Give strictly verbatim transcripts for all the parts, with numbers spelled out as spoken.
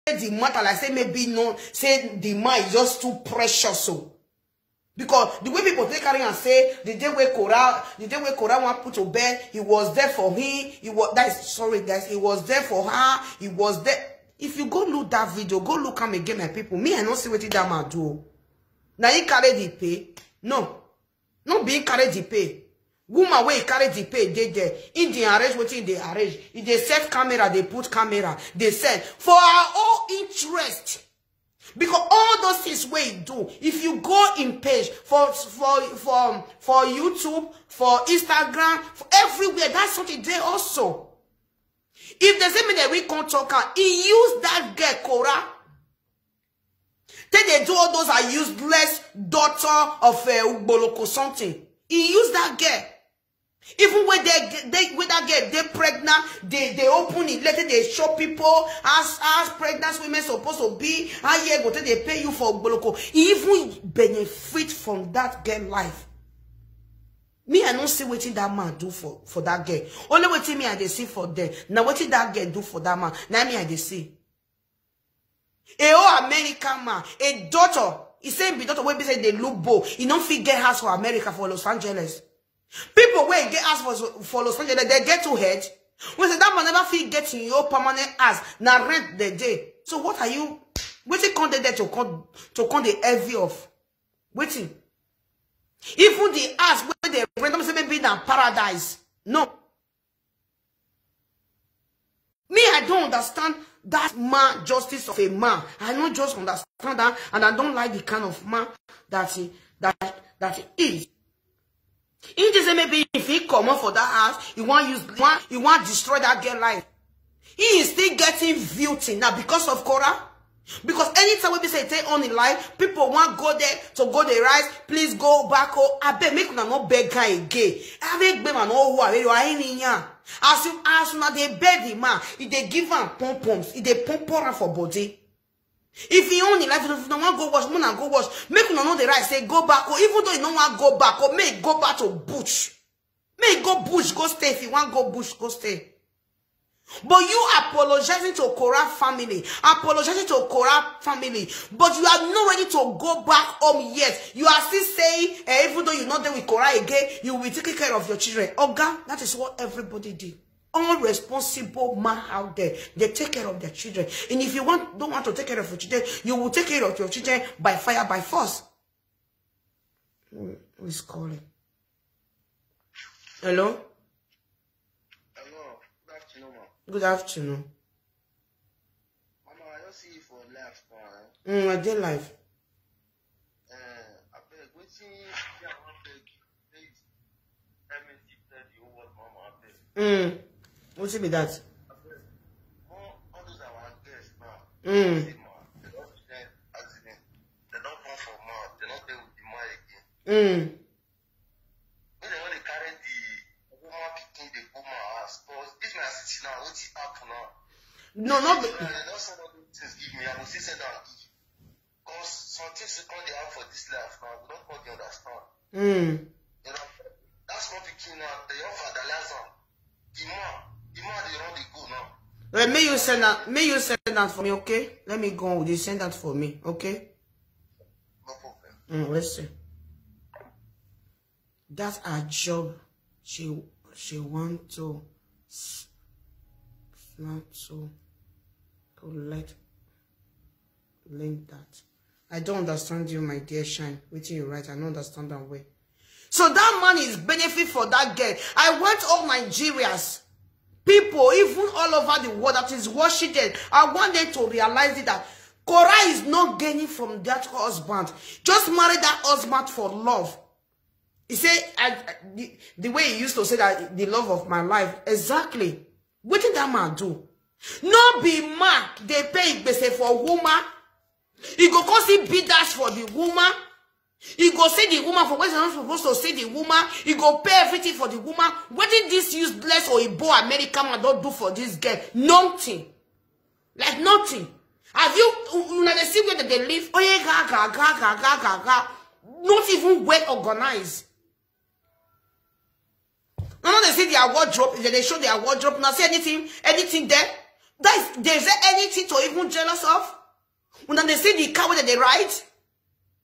the matter like say maybe no, say the man is just too precious. So because the way people take carry and say the day where Korah, the day where Korah want put to bed, he was there for him. He was, that is, sorry guys, he was there for her. He was there. If you go look that video, go look him again, my people. Me, I don't see what that man do. Now he carry the pay. No, not being carry the pay. Woman wey carry the pay dey there. If they arrange wetin they arrange, if they set camera, they put camera, they set for our own interest. Because all those things wey he do, if you go in page for for for for YouTube, for Instagram, for everywhere, that's what he did also. If they say me they we can't talk am, he use that girl Korah. Then they do all those are useless daughter of uh, Ugboloko something. He used that girl. Even when they, they with that girl, they pregnant, they they open it, let it they show people as as pregnant women supposed to be. And yet go they pay you for Ugboloko. He even benefit from that girl life. Me, I don't see what that man do for for that girl. Only what me I dey see for them. Now what did that girl do for that man? Now me I dey see. A whole American man, a daughter. He say be daughter wey be say they look bold. He don't fit get house for America, for Los Angeles. People wey get house for for Los Angeles, they get to head. When say that man never fit get in your permanent house, na rent the day. So what are you? Wetin come dey there to come to come the heavy of? Wetin? Even the house where they rent, say maybe na paradise. No. Me, I don't understand that man justice of a man. I don't just understand that, and I don't like the kind of man that he that that he is. He just say maybe if he come up for that house, he want use he want, he want destroy that girl life. He is still getting beauty now because of Korah. Because anytime we be say take on in life, people want go there to go the rise. Please go back. Oh, I bet make una no beg guy again. I beg them and all who are you are in here. As you as una dey beg the man, if they give am pom poms, if they pom pom am for body. If he own in life, if una wan go wash, una go wash. Make una know the right. Say go back. Or even though you no wan go back, or make go back to bush. Make go bush, go stay. If you wan go bush, go stay. But you apologizing to Korah family, apologizing to Korah family, but you are not ready to go back home yet. You are still saying, eh, even though you not there with Korah again, you will take care of your children. Oga, that is what everybody did. All responsible man out there, they take care of their children. And if you want don't want to take care of your children, you will take care of your children by fire, by force. Who who is calling? Hello? Hello, good afternoon, ma. Good afternoon. Mama, I just see you for live now, eh? Mm, I dey live. Eh, I beg, wetin me I wan beg you, please. Let me see tell the whole world, mama, I beg. Mm. Wetin be that? I beg. All, all those our girls now. Mm. See, ma, they don't pretend as in, they don't come for man. They don't play with the man again. Mm. When they only carry the woman picking the woman house, but this my city now, what is happen now? No, no. This be now, they don't send all those things give me. I go still send am give. Cause some things you come dey happen for this life now, you don't come dey understand. Mm. You know, that's not picking now. They all vandalize am. The man, the man dey run the go now. Well, may you send that. May you send that for me, okay? Let me go on with you. Send that for me, okay? No problem. Mm, let's see. That's her job. She she want to s- want to collect link that. I don't understand you, my dear Shine. Wetin you write, I don't understand that way. So that man is benefit for that girl. I want all Nigerians, people, even all over the world that is watching them, I want them to realize it that Korah is not gaining from that husband. Just marry that husband for love. He say I, I- the, the way he used to say that the love of my life. Exactly. What did that man do? No be man they pay gbese for woman. He go come see big dash for the woman. He go see the woman for where he's not supposed to see the woman. He go pay everything for the woman. What did this useless or Igbo American man don't do for this girl? Nothing. Like nothing. Have you una dey see where they live? Oh yeah, ga ga ga ga ga ga ga. Not even well organized. No, no, they see their wardrobe. They, they show their wardrobe. Now see anything, anything there. That is, there's anything to even jealous of? Una dey see the car wey dem dey ride?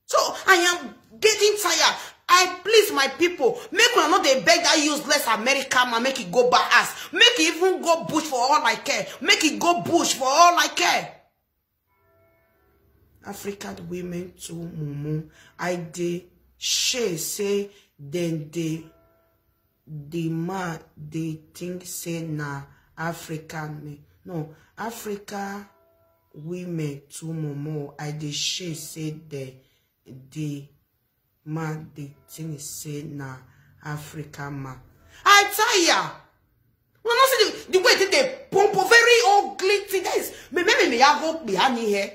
So I am getting tired. I please, my people, make una no dey beg that useless American man make e go buy house. Make e even go bush for all I care. Make e go bush for all I care. African women too mumu. I dey share say dem dey the man dey think say na African men. No, Africa women too mumu. I dey share say the the man dey think say na African man. I tire. Una no see the, the way they dey pump very ugly thing. That is, me, me, me, me, I go behind here.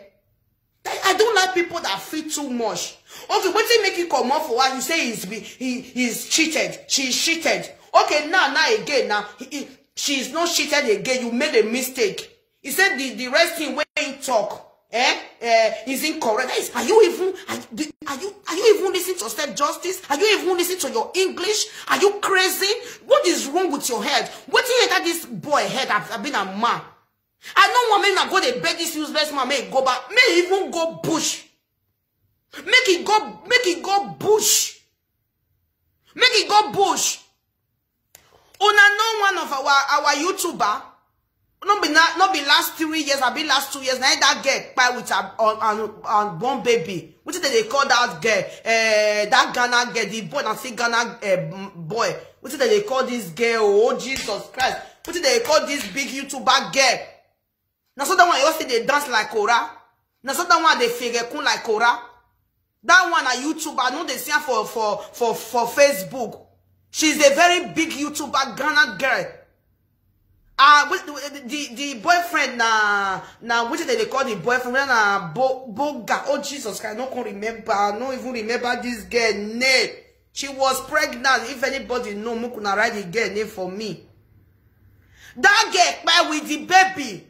I, I don't like people that feel too much. Okay, wetin make you come up for her? You say he's be, he he's cheated. She is cheated. Okay, now, now again, now he, he, she is not cheated again. You made a mistake. He said the, the rest thing wey he talk, eh, eh, is incorrect. That is, are you even, are, the- are you, are you even listening to self justice? Are you even listening to your English? Are you crazy? What is wrong with your head? Wetin enter this boy head? I've, I've been a man. I no want make una go dey beg this useless man make e go back. Make e even go bush. Make e go, make e go bush. Make e go bush. Una know one of our, our YouTuber. No be na, no be last three years, I be last two years. Now that girl kpai with her and, and, and born baby. Wetin dem dey call that girl? Eh, that Ghana girl, the boy na still Ghana, eh, m- boy. Wetin dem dey call this girl? Oh, Jesus Christ. Wetin dem dey call this big YouTuber girl? Na so that one you see dey dance like Kora. Na so that one dey fegekun like Kora. That one na YouTuber. I know they see her for, for, for, for Facebook. She's a very big YouTuber, Ghana girl. Uh, with the, the, the boyfriend na, na, what did they call the boyfriend? Na Bo, Boga. Oh, Jesus Christ, I no can remember. I no even remember this girl name. She was pregnant. If anybody know, make una write the girl name for me. That girl kpai with the baby.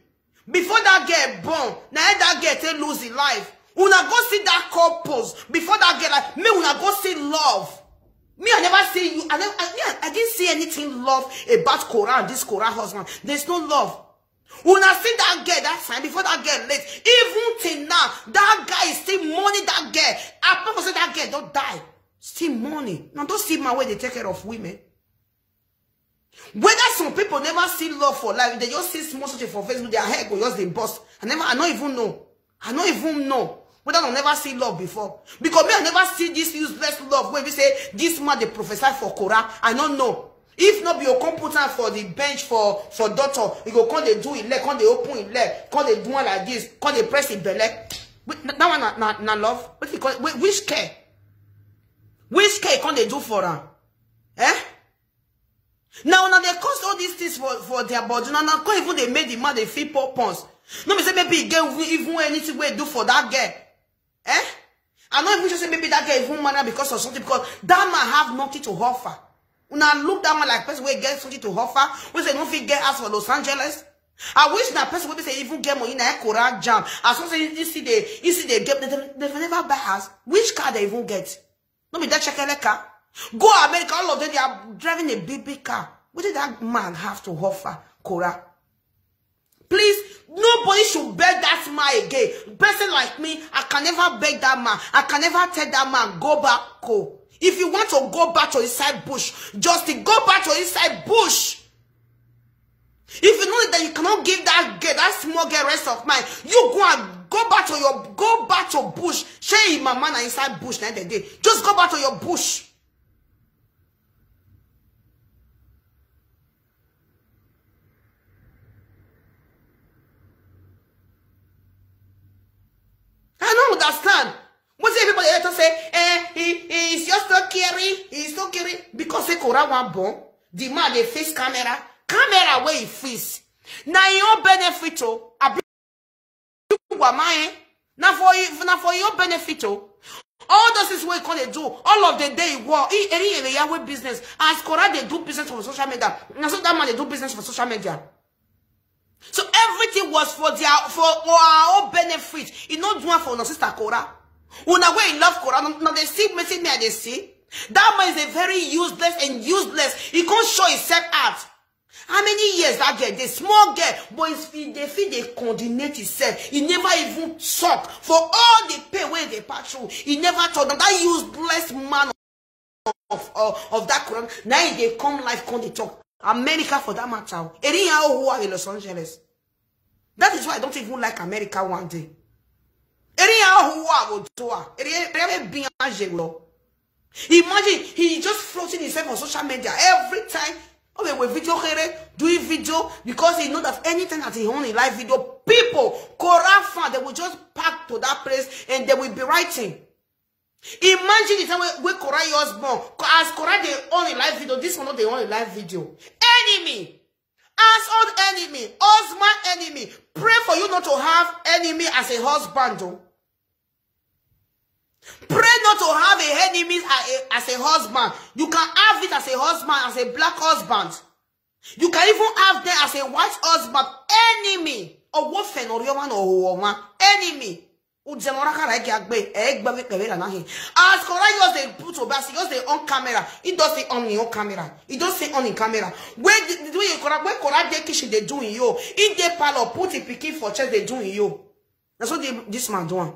Before that girl born, na that girl take lose his life. Una go see that couples. Before that girl, like, me, una go see love. Me, I never see you. I, never, I, me, I, I didn't see anything love about Kora and this Kora husband. There's no love. Una see that girl that time, before that girl late. Even till now, that guy is still mourning that girl. Apart from say that girl don't die. Still mourning. Now don't see my way they take care of women. Whether some people never see love for life, they just see small something for Facebook, their head go just dey burst. I never, I no even know. I no even know whether they never see love before. Because me, I never see this useless love where we say this man dey prophesy for Kora. I don't know. If not be, you come put am for the bench for, for doctor, you go come dey do it, leg, come dey open it, leg, come dey do one like this, come dey press it belly. Wait, that one na, na, na love? What you call it? Wait, which care? Which care come dey do for am? Eh? Now, now they cause all these things for, for their body. Now, now, come even they made the man they feel poor pons. No, me say maybe he get even, even anything we do for that girl. Eh? I no even sure say maybe that girl even marry because of something, because that man have nothing to offer. Una look that man like person wey get something to offer, wey say no fit get house for Los Angeles. I wish na person wey be say even get money na Kora jam. As soon say you see the, you see the get, they, they, they never buy house. Which car they even get? No be that shekele car. Go America, all of them, they are driving a big, big car. What did that man have to offer, Kora? Please, nobody should beg that man again. Person like me, I can never beg that man. I can never tell that man, go back, go. If you want to go back to inside bush, just go back to inside bush. If you know that you cannot give that girl, that small girl, rest of mind, you go and go back to your, go back to bush. Shey mama na inside bush na the day. Just go back to your bush. I don't understand. What everybody here to say, eh, he, he is just so caring, he is so caring. Because say Kora one born, the man they face camera, camera where he face. Now your benefit, oh, I be wama, eh? Now for you, now for your benefit, oh. All those is what you call it do. All of the day war. He, any area with business. As Kora they do business for social media. Now so that man they do business for social media. So everything was for their, for our own benefit. He not do one for our sister Kora. Una way in love Kora. Now, now they see me, see me, and they see. That man is a very useless and useless. He can't show himself out. How many years that girl, the small girl, but if he dey fit dey coordinate himself, he never even talk for all the pain wey dey pass through. He never talk. That useless man of, of, of that corona, now he dey come live, come dey talk. America for that matter. Eri ya ohu are Los Angeles. That is why I don't even like America one day. Eri ya ohu are Otua. Eri ya be Imagine, he just floating himself on social media every time. Oh, we video here, doing video, because he know that anything that he on in live video, people, Korah fan, they will just pack to that place and they will be writing. Imagine the time when, when Korah husband, as Korah dey on in live video, this one not dey on in live video. Enemy, as old enemy, husband enemy. Pray for you not to have enemy as a husband, though. Pray not to have a enemy as a, as a husband. You can have it as a husband, as a black husband. You can even have them as a white husband. Enemy. Or what fenorioma or woman. Enemy. Udzemora kara ege agbe, egbe mi pere na nahi. As Korah just dey put Obasi, just dey on camera. He does the on him own camera. He does say on him camera. Where the, the way Korah, where Korah dey kitchen dey do him yo. He dey parlor, put him pikin for chest dey do him yo. That's what the, this man do am.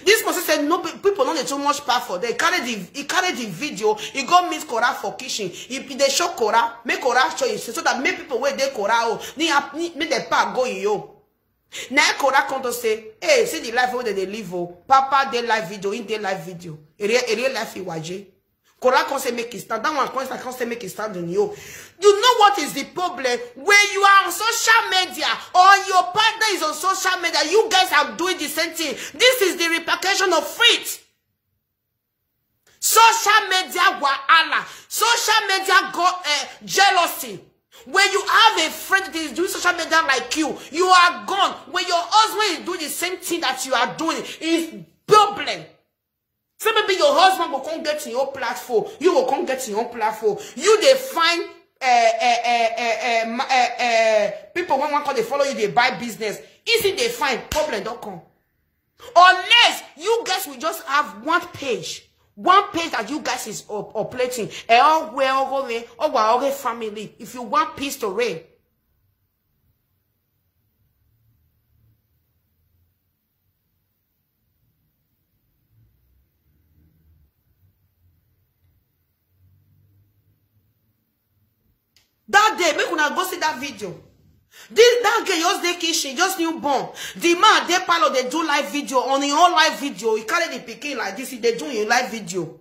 This person said no pe- people no dey too much power for there. He carry the he carry the video. He go meet Korah for kitchen. He, he dey show Korah, make Korah show him so that make people wey dey Korah oh, ni hap- ni- make the power go yo. Now Korah come to say, hey, see the life wey dem dey live oh. Papa dey live video, he dey live video. A real, a real life Iwaje. Korah come say make it stand. That one come stand, come say make it stand on you. You know what is the problem? When you are on social media or your partner is on social media, you guys are doing the same thing. This is the repercussion of it. Social media wahala. Social media go uh, jealousy. When you have a friend that is doing social media like you, you are gone. When your husband is doing the same thing that you are doing, is problem. Say maybe your husband will come get your platform. You will come get your platform. You dey find uh, uh, uh, uh, uh, ma- uh, uh, people when one call they follow you, they buy business. Easy they find problem don't come. Unless you guys will just have one page. One page that you guys is up, operating. Eh, oh, well, oh, oh, oh, oh, okay, family. If you want peace to reign, that day, make una go see that video. This that girl just dey kitchen, just new born. The man dey parlor dey do live video on him own live video. He carry the pikin like this, he dey do him live video.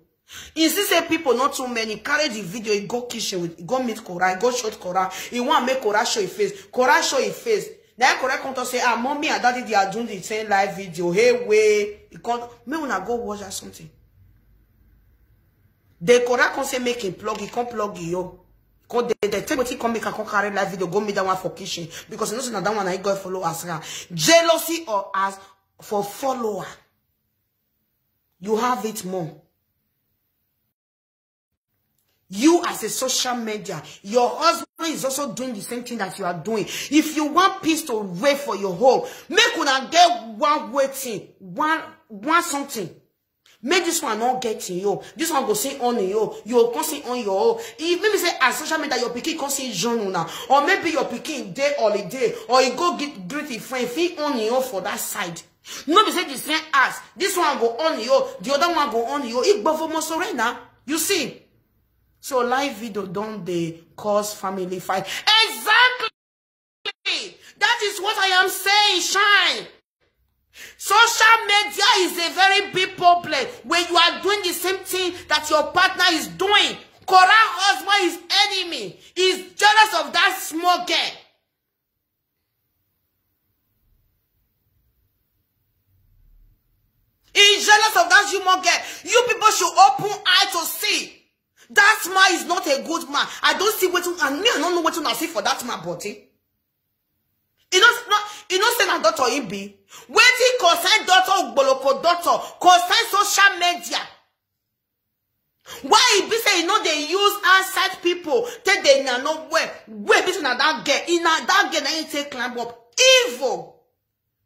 He see say people not too many. Carry the video, he go kitchen with, he go meet Korah, he go shot Korah. He want make Korah show his face. Korah show his face. Now Korah come to say, ah, mommy and daddy they are doing the same live video. Hey way, he come. Make una go watch that something. The Korah come say make him plug, he come plug you. Come they, they take wetin come make am come carry live video, go meet that one for kitchen because you know say na that one I go follow as her. Jealousy or as for follower, you have it more. You as a social media, your husband is also doing the same thing that you are doing. If you want peace to reign for your home, make una get one waiting, one one something. Make this one not getting you. This one go see on you. You go see on your own. If maybe say as social media your pikin come see John now, or maybe your pikin day holiday, or you go get greet a friend, feel on you for that side. No be say the same as this one go on you, the other one go on you. It go for Mosorena. You see. So live video don't they cause family fight? Exactly. That is what I am saying, shine. Social media is a very big problem when you are doing the same thing that your partner is doing. Korah husband is enemy. He's jealous of that small girl. He's jealous of that small girl. You people should open eye to see. That man is not a good man. I don't see what and me, I don't know what I see for that man body. You know, no, you know, say na doctor he be. Wetin concern doctor Ogboloko doctor, concern social media. Why he be say he no dey use outside people take dey na no well. Wey be say na that girl, he na that girl na he take climb up. Evil.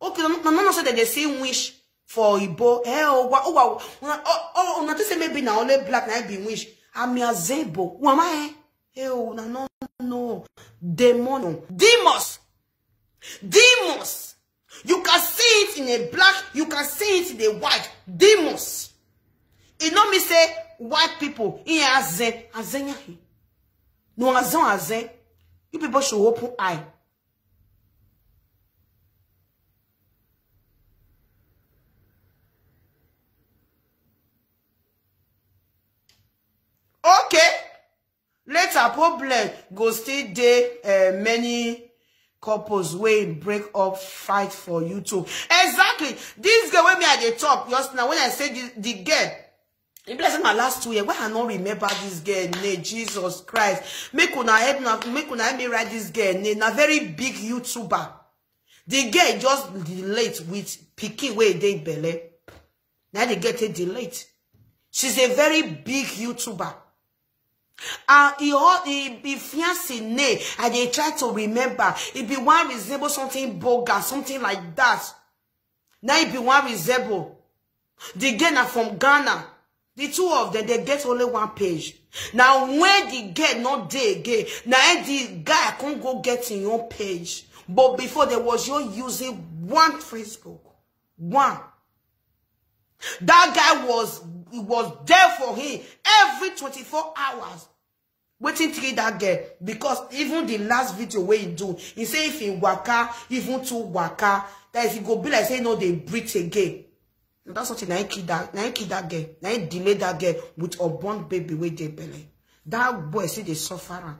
Okay, no, no, no, say that they see wish for Igbo. Eh, oh, wa, oh, wa, una, oh, oh, una think say maybe na only black na be wish. Ami azebo. Wama eh. Eh, oh, una no, no. Demon. Demons. Demons. You can see it in a black, you can see it in a white. Demons. E no mean say white people in azen, azen yahi. No, azen, azen. You people should open eye. Okay. Later, problem go still dey, eh, many couples wey break up, fight for YouTube. Exactly. This girl wey me I dey talk just now, when I say the, the girl, e be like say na last two years, why I no remember this girl name, Jesus Christ. Make una help na, make una help me write this girl name. Na very big YouTuber. The girl just delete with pikin wey dey belle. Na the girl take delete. She's a very big YouTuber. And he, he, he fiancé name, I dey try to remember. E be one resemble something boga, something like that. Now e be one resemble. The girl na from Ghana. The two of them, they get only one page. Now when the girl not dey again, now the guy can't go get in your page. But before, there was your using one Facebook. One. That guy was, was there for him every twenty-four hours. Waiting to get that girl, because even the last video where he do, he say if he waka, even to waka, that is, he go be like say no, they breathe again. And that's what I kill that, I kill that girl. I delay that girl with a born baby with their belly. That boy see they suffer am.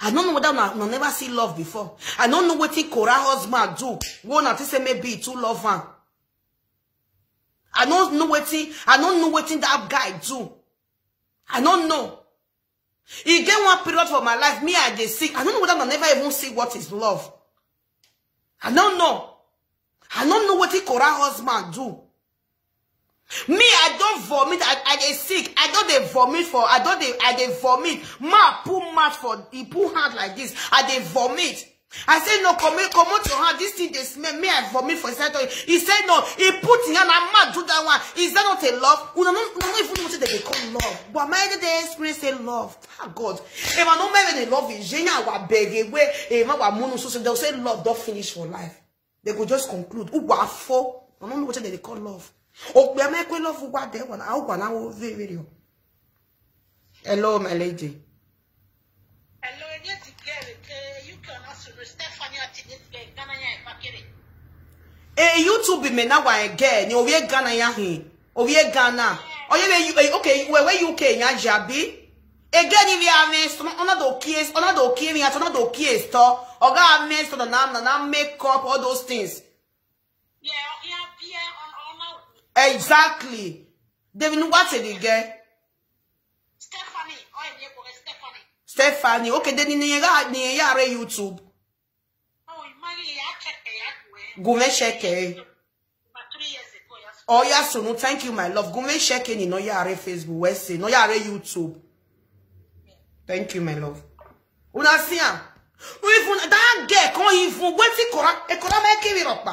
I don't know whether I, I never see love before. I don't know what Korah husband do. Won't I say maybe he too love am. I don't know what I don't know what that guy do. I don't know. E get one period for my life, me I dey sick. I don't know whether I never even see what is love. I don't know. I don't know what Korah husband do. Me, I don't vomit. I, I dey sick. I don't dey vomit for. I don't dey. I dey vomit. Ma pull mouth for. He pull hand like this. I dey vomit. I say no, come, come out your hand. This thing dey smell. Me, I vomit for inside. He said no. He put in hand and ma do that one. Is that not a love? Una no, una no even know what they dey call love. But my day experience say love. Ah, God. If I no make the love is Jenya wa beg away. If I wa munu so, so they'll say love don't finish for life. They go just conclude. Who wa fo? I don't know what they dey call love. Oh, we make we love who wa there one. How wa now video. Hello, my lady. Hello, yes, girl, eh, you can also Stephanie at this girl, Ghana, yeah, Bakere. Eh, YouTube me na wa again. Ni owie Ghana ya hin. Owie Ghana. Oh, yeah, you, eh, okay, where, where U K nya jabi? Again, if you have me, so another case, another case, me at another case, to. Oga have me, so na, na, na make up all those things. Yeah, yeah, yeah, on, on. Exactly. They will what say the girl? Stephanie. Oh, yeah, Stephanie. Stephanie. Okay, then in the, in the YouTube. Oh, you marry, yeah, check it, yeah. Go and check it. About three years ago, yes. Oh, yeah, so no, thank you, my love. Go and check it in no yare Facebook, we say, no yare YouTube. Thank you, my love. Una see am. Even that girl can't even wait till Korah. E Korah make him up.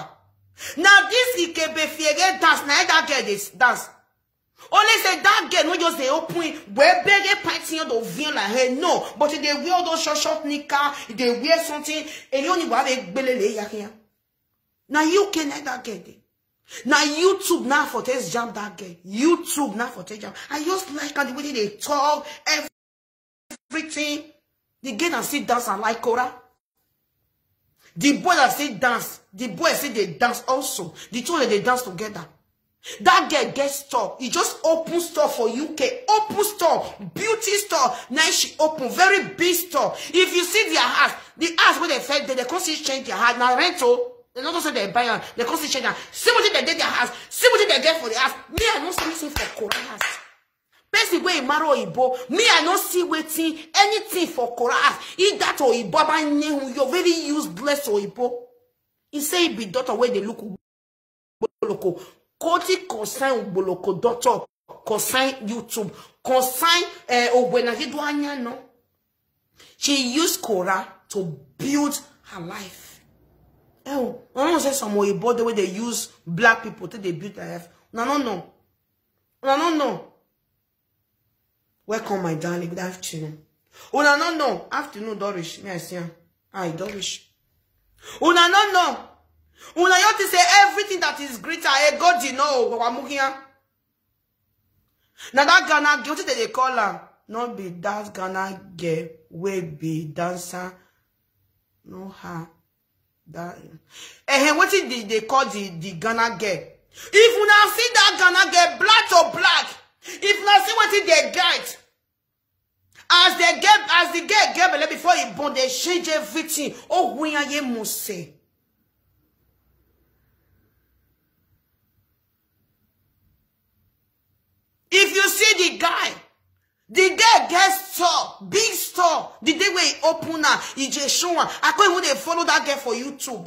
Now this Ikebe Fiege dance, now that girl dey dance. Only say that girl no just dey open, we beg a party on the vein like her, no. But if they wear those short, short knicker, if they wear something, and you only have a belele ya here. Now you can let that girl dey. Now YouTube now for test jam that girl. YouTube now for test jam. I just like how the way they talk, everything. The girl that still dance and like Korah. The boy that still dance, the boy still they dance also. The two of them they dance together. That girl get store. He just open store for U K. Open store, beauty store. Now she open very big store. If you see their house, the house where they fed, they, they can't see change their house. Now rental. They not say they buy am. They can't see change am. See what they did their house. See what they get for the house. Me, I don't see anything for Korah house. Person wey marry Oyibo, me I no see wetin anything for Korah house. If that Oyibo, my name, you're very useless Oyibo. He say he be daughter where they look Boloko. Koti concern Boloko daughter, concern YouTube, concern, eh, Ogwena Hidu Anya, no. She used Korah to build her life. Oh, I don't say some Oyibo the way they use black people till they build their life. No, no, no. No, no, no. Welcome, my darling. Good afternoon. Una no know. Afternoon don reach. Me, I see am. I don reach. Una no know. Una, you think say everything that is greater, a God, you know, Wamukia. Now that Ghana girl, wetin dem dey call am? No be that Ghana girl wey be dancer. No her. That, eh, wetin dey, dey call the, the Ghana girl? If una see that Ghana girl, black to black, if una see wetin dem get, as dem get, as the girl get belle before e born, dem change everything. Oh, Hunyaye Muse. If you see the guy, the girl get store, big store. The day wey e open am, e dey show am. I come even dey follow that girl for YouTube.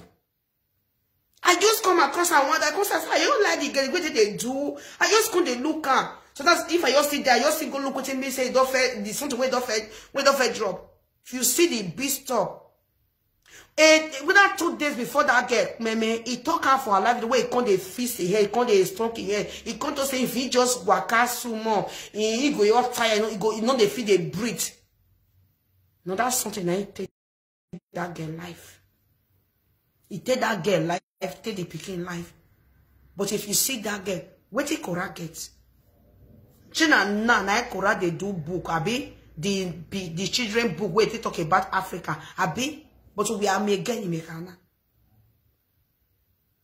I just come across am one day. I come say, "I don't like the girl, wetin dem do." I just come dey look am. So that's if I just sit there, I just still go look wetin be say e don fair, the something wey don fair, wey don fair drop. If you see the big store, eh, within two days before that girl, meme, e talk am for her life, the way e come dey fix e hair, e come dey stroke e hair, e come to say if he just waka small, he, he go all tired, he go, he no dey fit dey breathe. No, that's something I take that girl life. E take that girl life, take the pikin life. But if you see that girl, wetin Korah get? Shey na now, na Korah dey do book, abi? The, the, the children book wey dey talk about Africa, abi? But we are again in Mekana.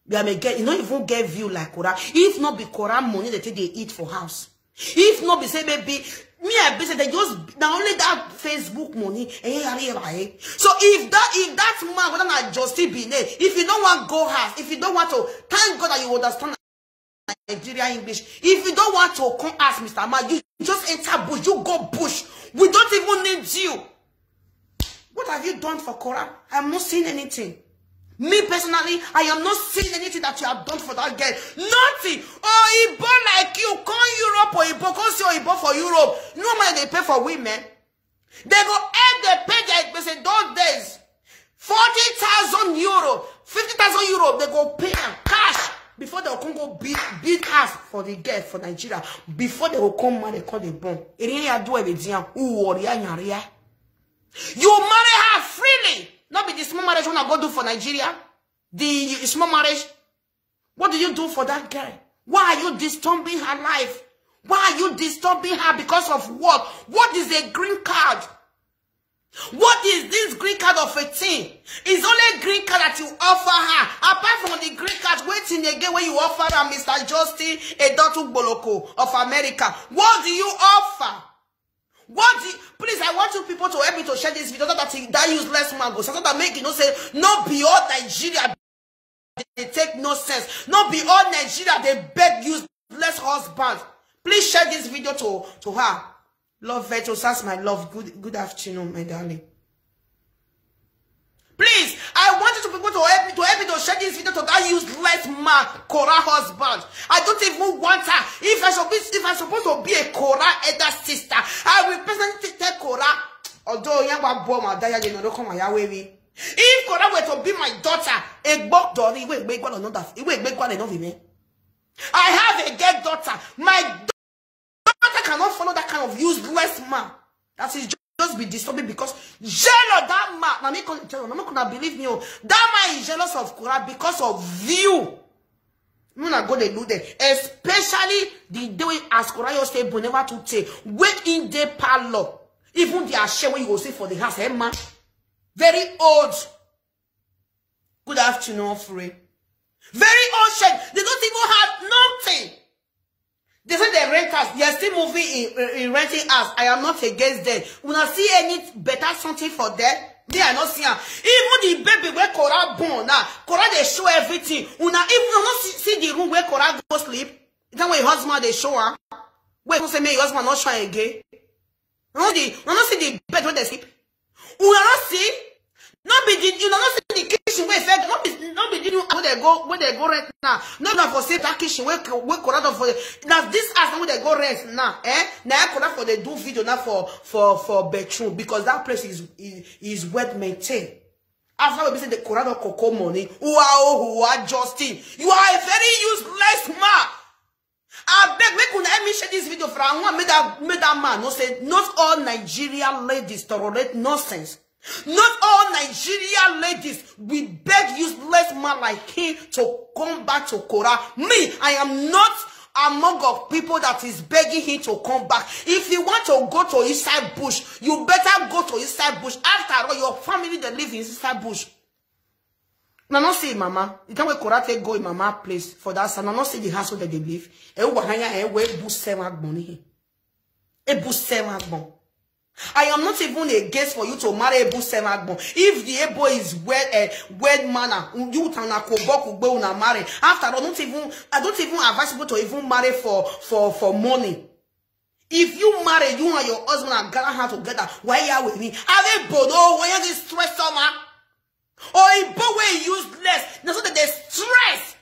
We are again, you no even get view like Korah. If not be Korah money, they take they eat for house. If not be say, maybe me, I be say they just, na only that Facebook money. Eh, eh, eh, eh. So if that, if that man, whether na Justin be name, if you don't want go house, if you don't want to, thank God that you understand Nigeria English. If you don't want to come ask Mister Man, you just enter bush, you go bush. We don't even need you. What have you done for Korah? I'm not seeing anything. Me personally, I am not seeing anything that you have done for that girl. Nothing. Oyibo like you, come Europe, Oyibo, come see Oyibo for Europe. No money they pay for women. They go help they pay their expenses those days. Forty thousand euro, fifty thousand euro, they go pay am cash before they come go beat, beat us for the girl for Nigeria. Before they go come marry, come dey born. Eri ya do everything. Who worry ya nyari ya? You marry her freely. Not be the small marriage una go do for Nigeria. The small marriage. What do you do for that girl? Why are you disturbing her life? Why are you disturbing her because of what? What is a green card? What is this green card of a thing? It's only a green card that you offer her. Apart from the green card, wetin again wey you offer her, Mister Justin Edotun Gboloko of America? What do you offer? What do you, please, I want you people to help me to share this video so that he, that useless man go, so that make you know say no be all Nigeria they take no sense. No be all Nigeria they beg useless husbands. Please share this video to, to her. Love Virtuous, that's my love. Good, good afternoon, my darling. Please, I want you to people to help me, to help me to share this video to that useless man, Korah husband. I don't even want her. If I should be, if I supposed to be a Korah elder sister, I will personally take Korah. Although young one boy, my dad, you know, come my way. If Korah were to be my daughter, a book dori, wait, wait, what another, wait, wait, what another man. I have a girl daughter. My daughter cannot follow that kind of useless man. That is just be disturbing because jealous that man. Now me call it jealous. Now me could not believe me. Oh. That man is jealous of Korah because of you. Una go dey do them, especially the day wey as Korah say but never to take. When in the parlor, even the ashe wey you go see for the house, eh, man, very old. Good afternoon, Free. Very old shed. They don't even have nothing. They say they rent house. They are still moving in, in, in renting house. I am not against them. Una see any better something for them? Me, I not see am. Even the baby where Korah born now, Korah they show everything. Una even not see, see the room where Korah go sleep. Is that where your husband they show her? Wait, don't say me your husband not show again. No the, no, no see the bed where they sleep. Una no see? No be the, you know, no see the kitchen where fed, no be, no be the new where they go, where they go rent now. No, no for save that kitchen where, where Korah don for. Now this house now where they go rent now, eh? Now Korah for they do video now for, for, for bedroom because that place is, is, is well maintained. After we say the Korah don cocoa money, who are, who are Justin? You are a very useless man. I beg, make una help me share this video for, I want make that, make that man know say not all Nigeria ladies tolerate nonsense. Not all Nigeria ladies will beg useless man like him to come back to Kora. Me, I am not among of people that is begging him to come back. If you want to go to inside bush, you better go to inside bush. After all, your family, they live in inside bush. Una no see mama. The time wey Kora take go in mama place for that side, una no see the house where they live. E wa hanya e we bu seven agbon ni. E bu seven agbon. I am not even against for you to marry Ebu seven agbon. If the Ebo is well, uh, well manner, you tana koboku gbe una marry. After all, not even, I don't even advise people to even marry for, for, for money. If you marry, you and your husband and gather hand together, why are we me? Are they bono? Why are they stressed, summer? Or Ebo way useless? Now so that they stress.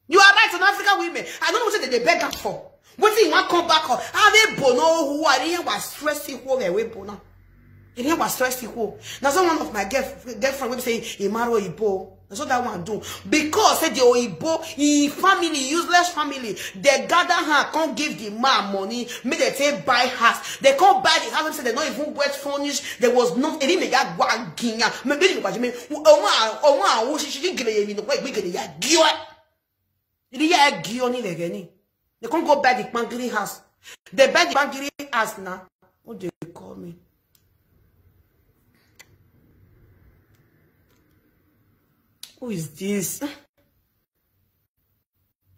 You are right, on African women. I don't know what they beg am for. What thing want come back on? Are they bono who are they was stressing who they way bono? They was stressing who. Now some one of my girl, girlfriend will say Imaro Ibo. That's what that one do. Because say the Oyibo, he family, useless family, they gather her, can't give the man money, make they take buy house. They can't buy the house, say they not even get furnished. There was no any mega guaginya. Maybe you watch me. Oh my, oh my, oh she she get a you know, we get a giwa. They can't go buy the Pangiri house. They buy the Pangiri house now. What they call me? Who is this? The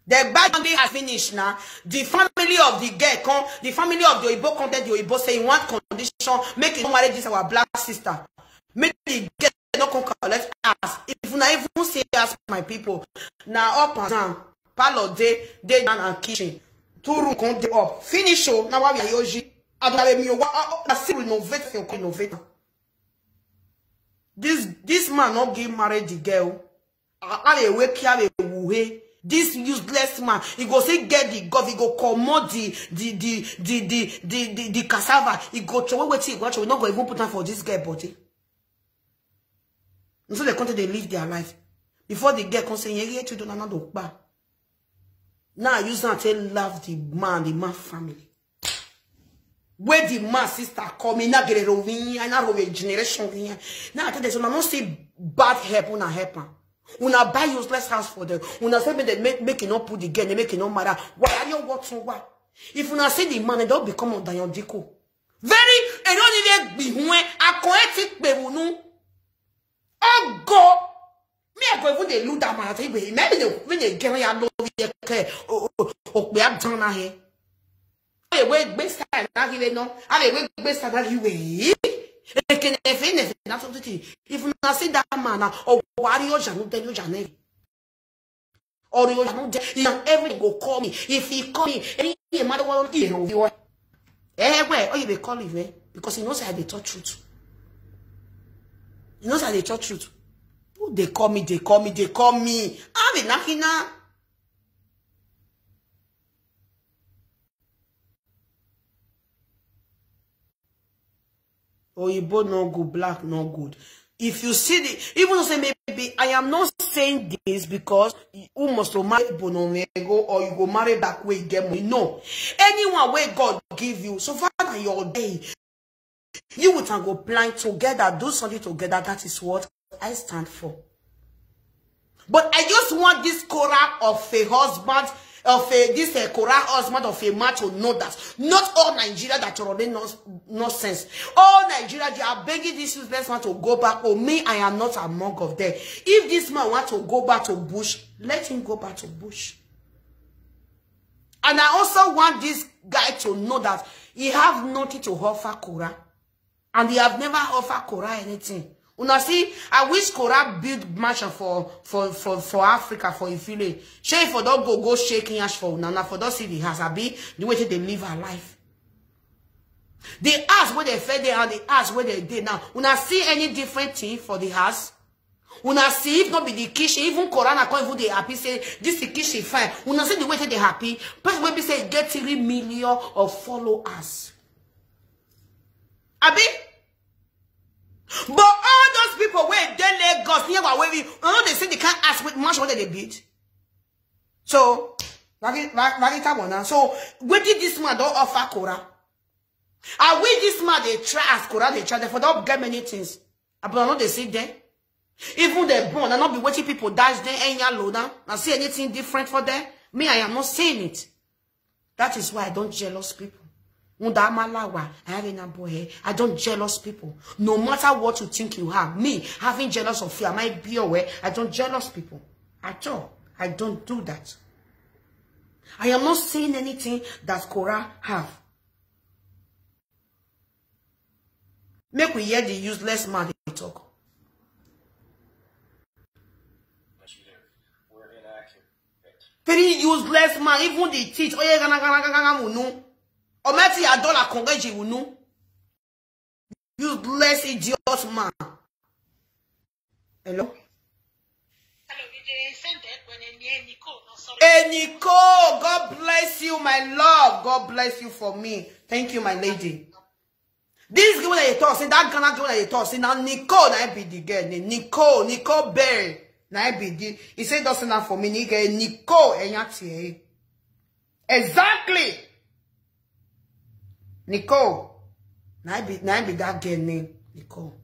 bad thing has finished now. The family of the girl come, the family of the Oyibo come, the Oyibo say he want condition, make it no marry this our black sister. Make the girl no come collect us. If una even see us, my people, now up and down, parlor day, day down and kitchen, two room come dey up. Finish show, now why we are yoji? I don't have a meal. I still renovate for your innovator. This this man not give married the girl. How they wake here, they woo. This useless man, he go say get the gov, he go comot the the the the the the, the, the cassava, he go throw away wetin he go throw, we no go even put am for this girl body. And so they come to they live their life. Before the girl come say, "Yeah, yeah, children are not okpa." Now I use that to love the man, the man family. Where the man sister come in, not get a roving, and not a generation. Now I tell them, so I don't see bad help, una help am. Una buy useless house for them. Una say make they make, make it not put the girl, they make it not matter. Why are you watching what? If una see the man, they don't become on Dayon Diko. Very, and only they be when I correct it, be unu. Oh God. Me, I go even dey look that man. I tell you, maybe they when they get ya love you care. Oh, oh, oh, we have done here. Hey, wait, best time that he no. I wait, best time that he wait. They can if in if not something. If you not see that man, oh, why you janu tell you janu? Or you janu tell you everything go call me. If he call me, any matter what he know. Eh, where? Oh, you be call him, eh? Because he knows I dey talk truth. He knows I dey talk truth. Who they call me? They call me. They call me. I be knocking now. Oyibo no good, black no good. If you see the, even say maybe I am not saying this because you must marry Bonomego or you go marry back way get money. No, anyone where God give you, so far that your day, you would go plan together, do something together. That is what I stand for. But I just want this Korah of a husband, of a this a Korah husband of a man to know that not all Nigeria that are no nonsense. All Nigeria, they are begging this useless man to go back. Oh, me, I am not among of them. If this man want to go back to bush, let him go back to bush. And I also want this guy to know that he have nothing to offer Korah. And they have never offered Korah anything. Una see, I wish Korah build mansion for for for for Africa for a village. Shey for don't go go shaking ash for una, una for don't see the house, abi the way they live her life. The house where they fed there and the house where they did now. Una see any different thing for the house? Una see if not be the kitchen, even Korah come even they happy say this is kitchen fine. Una see the way they happy. Person will be say get three million of followers. Abi? But all those people where they Lagos near where we, I know they say they can't ask with much what they beat. So, Ragita Bona. So, what did this man don't offer Korah? Are we this man they try as Korah they try? They for don't get many things. I know they see them. Even the bond, I not be waiting people dash them any low now. I see anything different for them. Me, I am not saying it. That is why I don't jealous people. Undamalawa, I have a boy. I don't jealous people. No matter what you think you have, me having jealous of you, I might be aware. I don't jealous people at all. I don't do that. I am not saying anything that Korah have. Make we hear the useless man dey talk. Very useless man, even the teach. Oye gana gana gana gana munu. Ometi adola kongeji unu. Useless idiot man. Hello? Hey, Nicole, God bless you, my love. God bless you for me. Thank you, my lady. This girl that you talk, say that Ghana girl that you talk, say now Nicole na be the girl name. Nicole, Nicole Berry na be the. He said doesn't that for me, nigga. Nicole, and you. Exactly. Nicole. Na be na be that girl name. Nicole.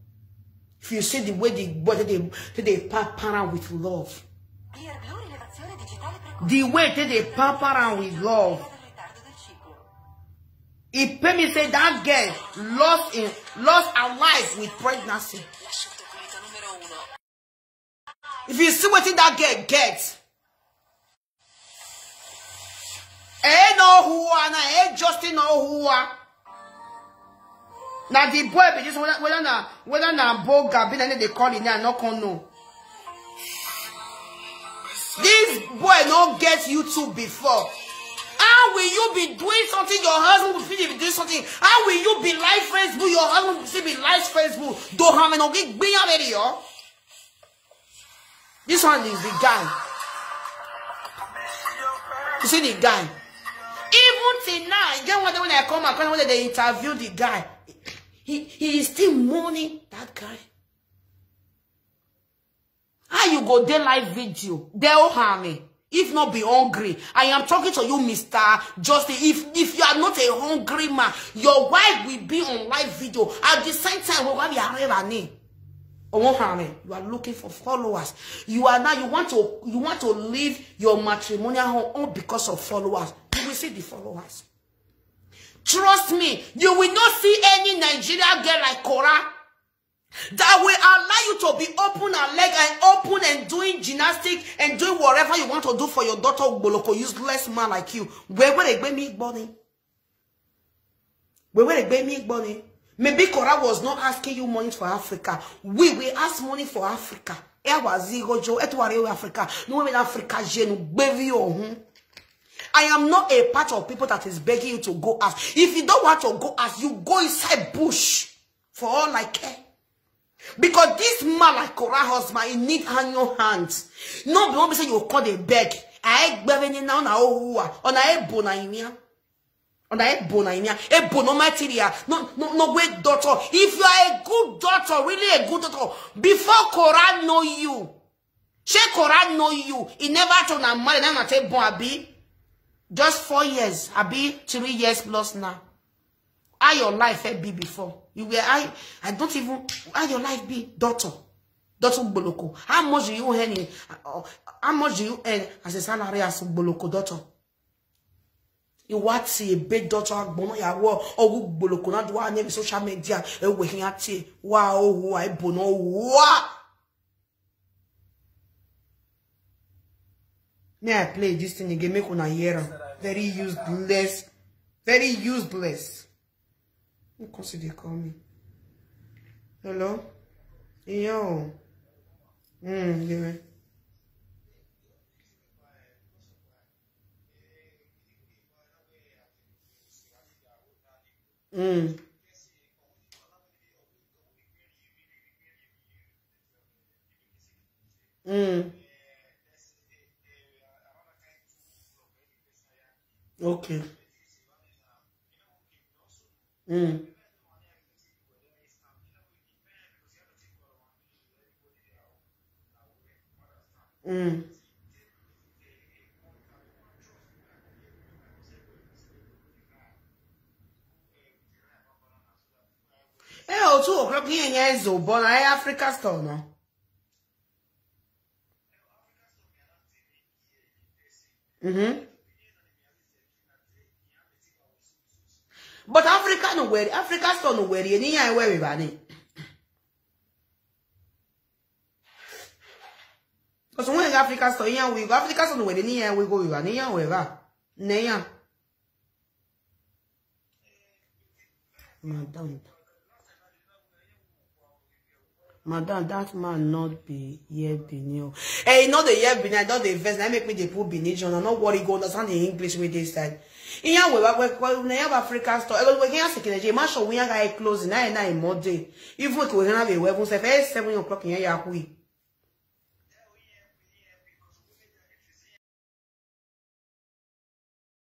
If you see the way the boy they they pamper am with love. The way they they pamper am with love. It pay me say that girl lost in lost her life with pregnancy. If you see wetin that girl get, eh, no who are na, eh, Justin no who are. Now the boy be this whether whether na whether na boga be na they call it now no come know. This boy no get YouTube before. How will you be doing something? Your husband will still be doing something. How will you be live Facebook? Your husband will still be live Facebook. Don't have no big being already, yo. This one is the guy. You see the guy. Even till now, again, when I come across when they interview the guy, he, he is still mourning that guy. How you go dey live video? They all harm me. If not be hungry, I am talking to you, Mister Justin. If if you are not a hungry man, your wife will be on live video at the same time. What we are name? Omo Hame, you are looking for followers. You are now you want to you want to leave your matrimonial home all because of followers. You will see the followers. Trust me, you will not see any Nigerian girl like Korah that will allow you to be open and leg and open and doing gymnastic and doing whatever you want to do for your daughter. Ogboloko, useless man like you. Where where they me money? Where where they me money? Maybe Korah was not asking you money for Africa. We will ask money for Africa. Ewa zigo jo etware Africa. No women Africa jenu gbevi ohun. I am not a part of people that is begging you to go ask. If you don't want to go ask, you go inside bush for all I care. Because this man like Korah husband, he need on your hands. No be one be say you call dey beg. I gbere ni na na ohuwa. Ona ebo na inia. Ona ebo na inia. Ebo no material. No no no way daughter. If you are a good daughter, really a good daughter, before Korah know you, shey Korah know you. He never told na marry now na take born abi. Just four years abi three years plus now. How your life had be before? You were I I don't even how your life be, daughter. Daughter Gboloko. How much do you earn? In, uh, how much do you earn as a salary as Gboloko daughter? You what see a big daughter Gbono ya wo or Gboloko na do any social media. E we hin ati wa o wa e bono wa. May I play this thing again? Make una hear am. Very useless. Very useless. Who come see dey call me? Hello? Yo. Mm, yeah. Mm. Mm. Okay. Mm. Mm. Two o'clock here, yeah, so but I Africa Store now. Mm-hmm. But Africa no worry, Africa Store no worry, any yeah where we bani. Because when Africa Store, yeah, we go Africa Store no worry, any yeah we go we bani, yeah where. Neya. Madam. Madam, that man not be here Benin. Hey, not the year Benin, I don't the invest. I make me the poor Benin John. I not worry go understand the English with this side. In your way, we we we have Africa Store. I was working as a Kennedy. Man show we are closing. I na in more day. Even if we have a weapon, say hey, seven o'clock in here, we